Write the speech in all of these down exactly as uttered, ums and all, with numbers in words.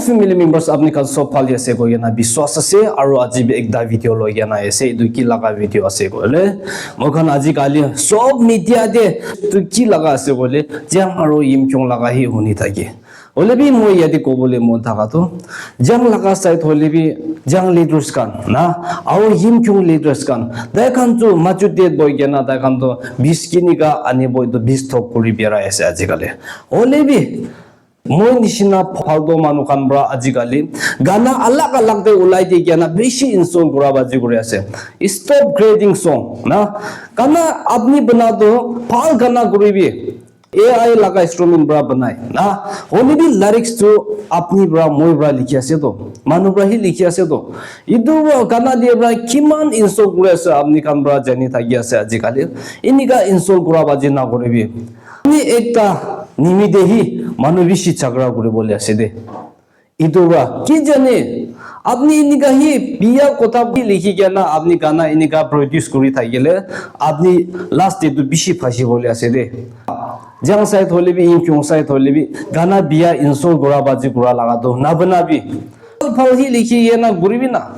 Family members, apni khan sob bhal ase koina biswas ase, aru aji bi ekta video loi kena ase. Etu ki laga video ase koile, moi khan aji kali sob media te etu ki laga ase koile, Jang aru Yimkhiung laga hi huni thake. Hoile bi moi yate kobole mon thaka tu, Jang laga side hoile bi, Jang leaders khan na, aru Yimkhiung leaders khan, tai khan tu machu te boi kena tai khan tu bis kinika anibo, etu bis thok kuri birai ase aji kali. Hoile bi, moi nishina phaltu manu khan pra ajikali gana alag alag te ulai di kena bishi insult kura baji kuri ase. Stop creating song na. Gana apni bana tu bhal gana kuribi. A I laga instrument pra banai na. Hoile bi lyrics tu apni pra, moi pra likhi ase to. Manu pra hi likhi ase to. Etu gana dia pra kiman insult kuri ase apni khan pra jani thaki ase ajikali. Inika insult kura baji na kuribi. Apni ekta nimite hi manu bishi jhagara kuribole ase de. Etu pra ki jane, apni inika hi biya kotha bi likhi kena apni gana inika produce kuri thakile, apni last te tu bishi phasi bole ase de. Jang side hoile bi, Yimkhiung side hoile bi, gana biya insult kura baji kura laga tu nabana bi. Phal hi likhi kena kuribi na.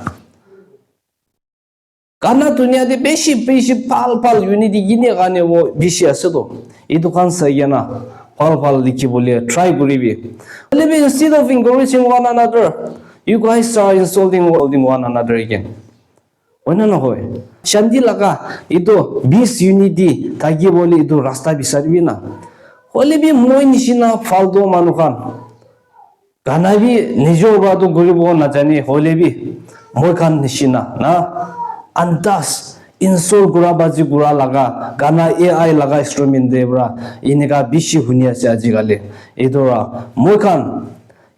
Gana dunia te bishi, bishi bhal, bhal unity yini gane wo bishi ase to. Etu khan sai kena bhal, bhal likhi bole try kuribi. Hoile bi instead of encouraging one another, you guys are insulting, insulting one another again. Hoi na nohoi? Shanti laga etu peace unity thaki bole etu rasta bisaribi na. Hoile bi moi nishina phaltu manu khan gana bi nijor pra tu kuribo najane hoile bi moi khan nishina na andas insult kura baji kura laga gana A I laga instrument de pra inika bishi huni ase ajikali. Etu pra moi khan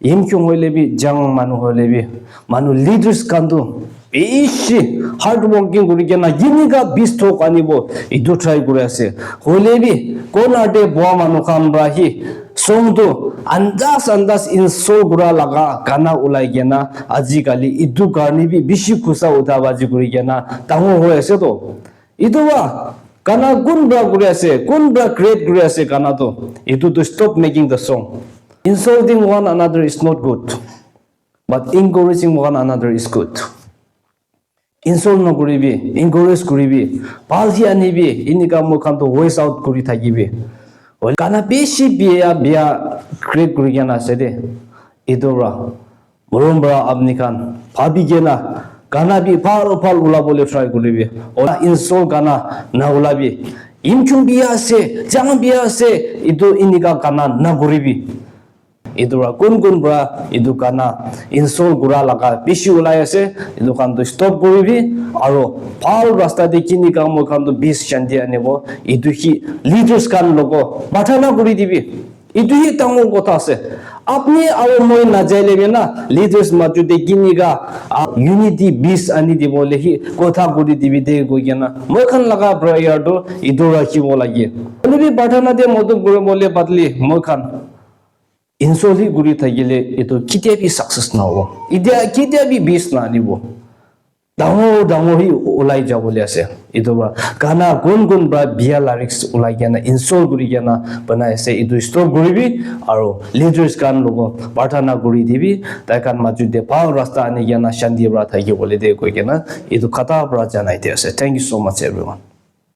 Yimkhiung hoile bi, Jang manu hoile bi, manu leaders khan tu bishi hard working kuri kena yinika bis thok anibo etu try kuri ase. Hoile bi corner te boa manu khan pra hi song tu andas andas insult kura laga gana ulai kena ajikali etu karne bi bishi khusa utha baji kuri kena dangor hoi ase to. Etu wa gana kun pra kuri ase, kun pra create kuri ase gana tu. Etu tu stop making the song. Insulting one another is not good, but encouraging one another is good. Insult nokuribi, encourage kuribi, bhal hi anibi, inika moi khan tu voice out kuri thakibi. Hoile gana bishi biya, biya create kuri kena ase de. Etu pra, morom pra apni khan bhabi kena gana bi bhal bhal ulabole try kuribi. Ola insult gana na ulabi. Yimkhiung biya ase, Jang biya ase, etu inika gana na kuribi. Etu pra kun kun pra etu gana insult kura laga bishi ulai ase, etu khan tu stop kuribi, aro bhal rasta te kinika moi khan tu peace shanti anibo, etu hi leaders khan logo prarthana kuri dibi, etu hi dangor kotha ase. Apni aro moi najaile bi na leaders majo te kinika, ah, unity peace ani dibo le hi kotha kuri dibi de koi kena moi khan laga prayer tu etu rakhibo lage. Hoile bi prarthana te modot kuribole badle moi khan insult hi kuri thakile etu ketia bi success nahobo. Etia ketia bi peace na anibo. Dangor dangor hi ulai jabole ase. Etu pra gana kun kun pra biya lyrics ulai kena insult kuri kena banai ase. Etu stop kuribi aro leaders khan logo prarthana kuri dibi. Tai khan majo te bhal rasta ani kena shanti pra thaki bole de koi kena etu khata pra janai di ase. Thank you so much everyone.